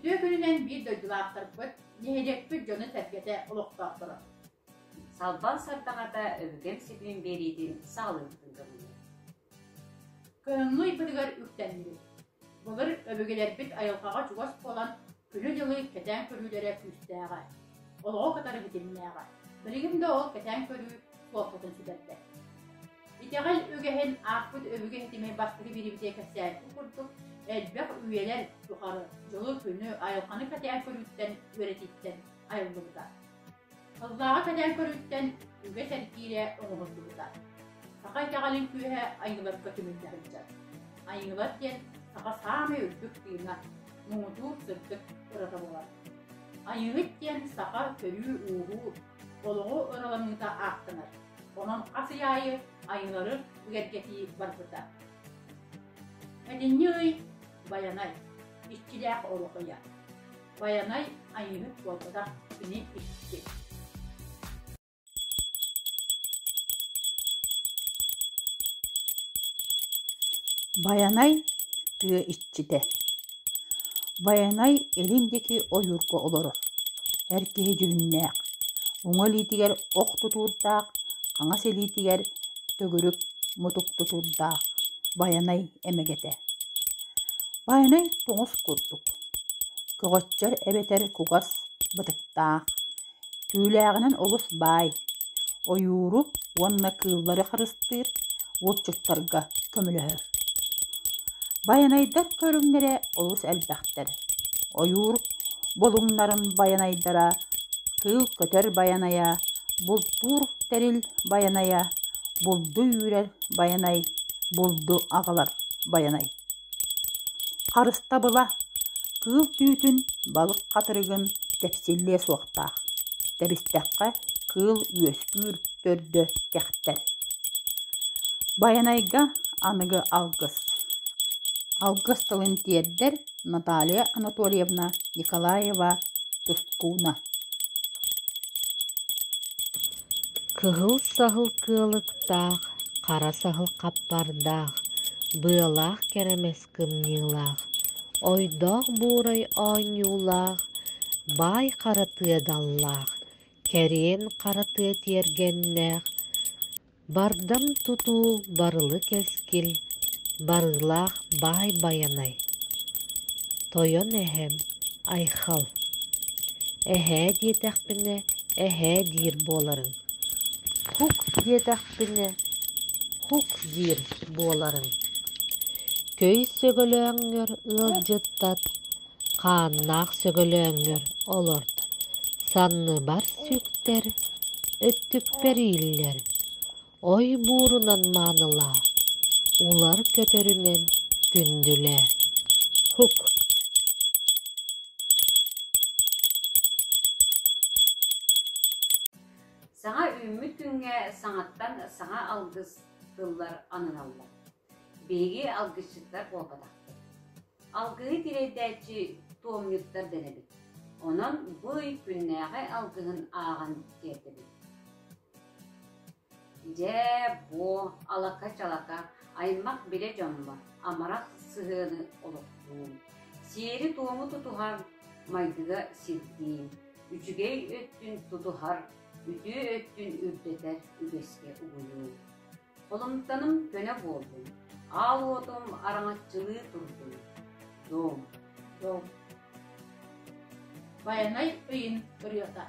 Үтүө күнүнэн биир дойдулаахтарбыт, нэһилиэкпит дьоно-сэргэтэ, олохтоохторо. Салбаҥ сардаҥата өбүгэм ситимин биэриитин саҕалыырбытын көҥүллүүр. Кыһыҥҥы ыйбытыгар үктэннибит. Былыр өбүгэлэрбит айылҕаҕа чугас буолан, күнү-дьылы кэтээн көрүүлэрэ күүстээҕэ, олоҕу кытары ситимнээҕэ. Билигин да ол кэтээн көрүү суолтатын сүтэрбэт. Итэҕэл үгэһин ааспыт өбүгэ ситимэ бастакы биэриибитигэр кэпсээбитин курдук, элбэх үйэлэр тухары дьылы-күнү, айылҕаны кэтээн көрүүттэн, үөрэтииттэн айыллыбыта. Сыллааҕы кэтээн көрүүттэн үгэс эргиирэ оҥоһуллубута. Саха итэҕэлин күүһэ айыыларга түмүллэ сылдьар. Айыылар диэн саха саамай үрдүк тыына, муҥутуур сырдык ырата буолар. Айыыһыт диэн саха төрүү-ууһуу, олоҕу ыраланыыта ааттанар. Онон хас ый аайы айыылары бигэргэтии барбыта. Этинньи ый Байанай, иччилээх олох ыйа. Байанай айыыһыт буолбатах, кини иччи. Байанай тыа иччитэ. Байанай илин диэки ойуурга олорор, эр киһи дьүһүннээх, уҥа илиитигэр ох тутуурдаах, хаҥас илиитигэр төгүрүк мутук тутуурдаах Байанай эмэгэтэ. Байанай тоҥус курдук, көҕөччөр эбэтэр кугас бытыктаах, түүлээҕинэн олус баай, ойууру уонна кыыллары харыстыыр булчуттарга көмөлөһөр. Байанайдар көрүҥнэрэ олус элбэхтэр. Ойуур булуҥнарын байанайдара, кыыл-көтөр байанайа, бултуур тэрил байанайа, булду үүрэр байанай, булду аҕалар байанай. Харыстабыла кыыл түүтүн, балык хатырыгын тэпсиллиэ суохтаах, тэбистэххэ кыыл үөскүүр төрдө кэхтэр. Байанайга аныгы алгыс. Алгыс тылын тиэрдэр Наталья Анатольевна Николаева-Тускуна. Кыһыл саһыл кыалыктаах, хара саһыл хаппардаах, быалаах кэрэмэс кымньыылаах, ойдоох буурай оонньуулаах, баай хара тыа даллаах, кэриэн хара тыа тиэргэннээх, Бардам тутуу барылы кэскил, барыылаах баай Байанай, тойон эһэм Айхал, эһээ диэтэхпинэ эһээ диир буоларыҥ, һук диэтэхпинэ һук диир буоларыҥ, көй сөгөлөөҥҥөр ыалдьыттат, хааннаах сөгөлөөҥҥөр олорт, санныбар сүктэр, өттүкпэр ииллэр, ой буурунан маанылаа, улар көтөрүнэн күндүлээ. Һук Саҥа үүммүт күҥҥэ саҥаттан саҥа алгыс тыллар ананаллар. Биһиги алгысчыттар буолбатахпыт. Алгыһы тирэйдээччи туомньуттар дэнэбит. Онон бу ый күннээҕи алгыһын ааҕан тиэрдэбит. Дьэ, буо, алака-чалака, аймах-билэ дьоммор амарах сыһыаны олохтуум, сиэри-туому тутуһар, майгыга сирдиим, үчүгэй өттүн тутуһар, үтүө өттүн үрдэтэр үгэскэ угуйуум. Холумтаным көнө буоллун, аал уотум араҥаччылыы турдун. Дом. Дом. Байанай ыйын ырыата.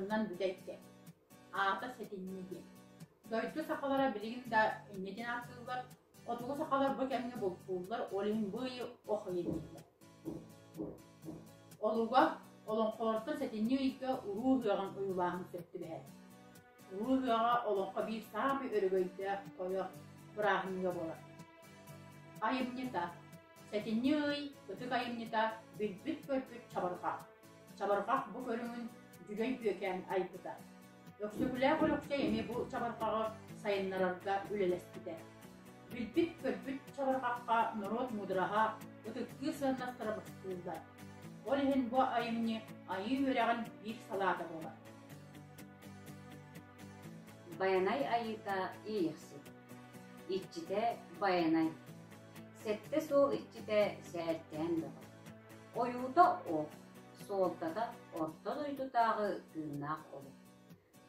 кыһынынан бүтэй кэм. Аата сэтинньи диэн. Дойду сахалара билигин да инньэ диэн ааттыыллар. Хотугу сахалар бу кэмҥэ бултууллар, ол иһин бу ыйы ох ыйа дииллэр. Олуга олоҥхолортон сэтинньи ыйга уруу ыһыаҕын ойуулааһын сөп түбэһэр. Уруу ыһыаҕа олоҥхо биир саамай өрөгөйдөөх тойо бырааһынньыга буолар. Айымньыта Сэтинньи ый ытык айымньыта билбит-көрбүт чабырҕах. Чабырҕах бу көрүҥүн Дьүлэй Бүөкээн айбыта. Өксөкүлээх Өлөксөй эмиэ бу чабырҕаҕы сайыннарарга үлэлэспитэ. Билбит-көрбүт чабырҕахха норуот муудараһа, ытыктыыр сыаннастара быстыыллар. Ол иһин бу айымньы айыы үөрэҕин биир салаата буолар. Байанай айыыта Иэйэхсит. Иччитэ Байанай. Сэттэ суол иччитэ Сээркээн Бөҕө. Ойуута ох, суолтата орто дойдутааҕы тыыннаах олох.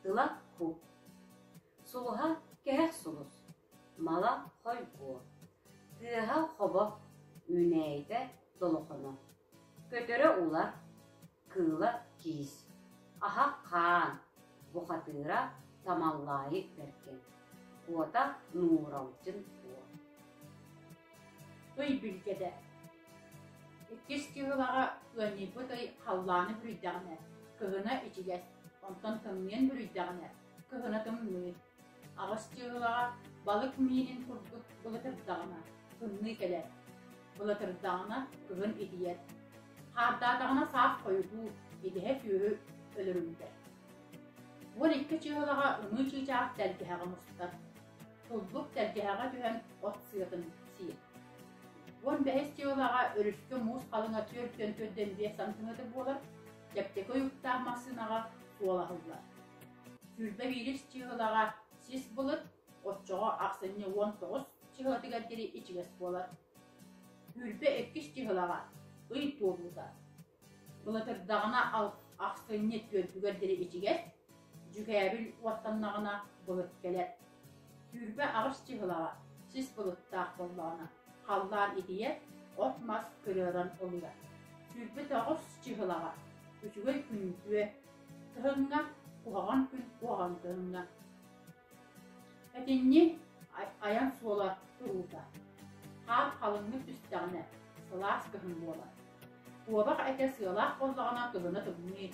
Тыла кук. Сулуһа кэһэх сулус, мала хойгуо. Тыаһа хобо, үүнээйитэ долохоно. Көтөрө улар, кыыла киис, аһа хаан, бухатыыра Тамаллаайы Бэргэн, куота Нууралдьын Куо. Ый билгэтэ Иккис дьыалаҕа ыанньыйбыт ый халлааны бүрүйдэҕинэ, кыһына ичигэс, онтон тымныйан бүрүйдэҕинэ, кыһына тымныы. Аҕыс дьыалаҕа балык миинин курдук былытырдаҕына, тымныы кэлэр. Былытырдаҕына, кыһын итийэр. Хаардаатаҕына саас хойутуур, идэһэ сүөһү өлөрүллэр. 12 чыыһылаҕа ымыы чыычаах тэлгэһэҕэ мустар. Туллук тэлгэһэҕэ түһэн от сыатын сиир. 15 чыылаҕа өрүскэ муус халыҥа 4,45 сантиметр буолар, чэпчэки уйуктаах массыынаҕа суол аһыллар. 21 чыыһылаҕа сис былыт, оччоҕо ахсынньы 19 чыһылатыгар диэри ичигэс буолар. 22 чыһылаҕа ый туолуута. Былытырдаҕына ахсынньы түөрдүгэр диэри ичигэс, дьүкээбил уоттаннаҕына былыт кэлэр. 28 чыһылаҕа сис былыттаах буоллаҕына, халлаан итийэр, от-мас кырыаран ылыа. 29 чыһылаҕа үчүгэй күн үтүө, кыһыҥҥа куһаҕан күн куһаҕан кыһыҥҥа. Этинньи айан суола туруута. Хаар халыҥнык түстэҕинэ, сылаас кыһын буолар. Куобах этэ сыалаах буоллаҕына кыһына тымныы,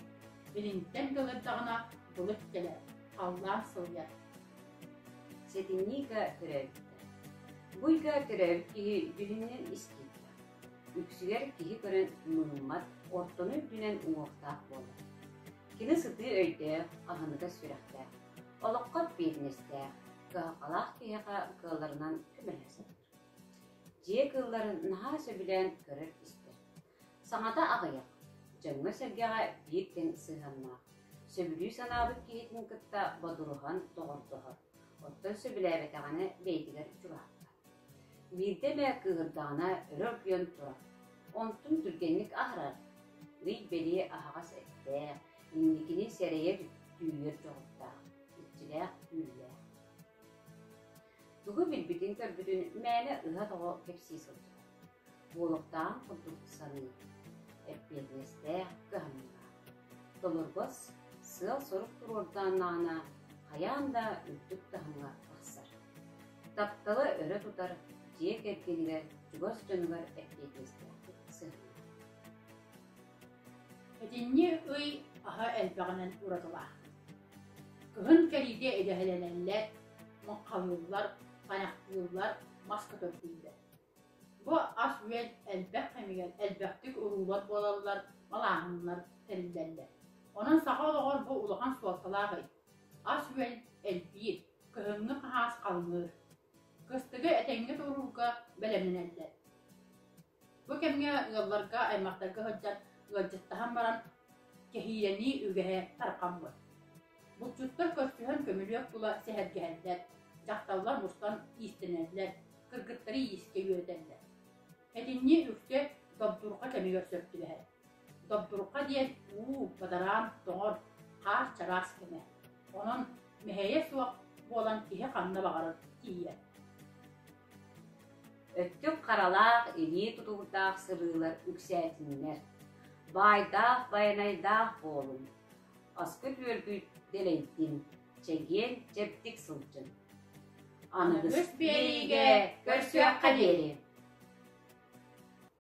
илинтэн кылырдаҕына былыт кэлэр, халлаан сылыйар. Сэтинньи ыйга төрөөбүттэр. Бу ыйга төрөөбүт киһи дьүһүнүнэн ис киирбэх. Үксүгэр киһи көрөн мыыммат, ортону үрдүнэн уҥуохтаах буолар. Кини сытыы өйдөөх, аһыныгас сүрэхтээх, олоххо эппиэтинэстээх, кыһалҕалаах киһиэхэ кыалларынан көмөлөһө сатыыр. Дьиэ кыылларын наһаа сөбүлээн көрөр-истэр. Саҥата аҕыйах, дьоҥҥо-сэргэҕэ биир тэҥ сыһыаннаах, сөбүлүү санаабыт киһитин кытта бодоруһан доҕордоһор, оттон сөбүлээбэтэҕинэ бэйэтигэр чугаһаппат. Биирдэ эмэ кыыһырдаҕына өрө оргуйан турар, онтун түргэнник аһарар, ый бэлиэ аһаҕас эттээх, инникини сэрэйэр түүйэр дьоҕурдаах, иччилээх түүллээх. Тугу билбитин-көрбүтүн мээнэ ыһа-тоҕо кэпсии сылдьыбат, буолуохтааҕын курдук саныыр, эппиэтинэстээх, кыһамньылаах. Толоргос сыал-сорук туруордааннаҕына хайаан да үрдүк таһымҥа тахсар. Тапталы өрө тутар дьиэ кэргэнигэр, чугас дьонугар эппиэтинэстээхтик сыһыаннаһар. Итинни ый аһа элбэҕинэн уратылаах. Кыһын кэлиитэ идэһэлэнэллэр, муҥхалыыллар, тайахтыыллар, мас көтөрдүүллэр. Бу ас-үөл элбэх кэмигэр элбэхтик уруулар буолаллар, малааһыннар тэриллэллэр. Онон саха олоҕор бу улахан суолталаах ый. Ас-үөл элбиир, кыһыҥҥы хаһаас халыҥыыр. Кыстыгы этэҥҥэ туруурга бэлэмнэнэллэр. Бу кэмҥэ ыалларга, аймахтарга сылдьан ыалдьыттаһан баран кэһиилэнии үгэһэ тарҕаммыт. Булчуттар көрсүһэн көмүлүөк тула сэһэргэһэллэр, дьахталлар мустан иистэнэллэр, кыргыттары иискэ үөрэтэллэр. Этинньи үксэ добдурҕа кэмигэр сөп түбэһэр. Добдурҕа диэн уу, бадараан, тоҥор, хаар чараас кэмэ. Онон мэһэйэ суох буолан киһи ханна баҕарар тиийэр. Өттүк харалаах, илии тутуурдаах сырыылар үксээтиннэр. Баайдаах байанайдаах буолуҥ. Аскыт-үөргүт дэлэйдин, чэгиэн, чэбдик сылдьын. Аныгыс биэриигэ көрсүөххэ диэри!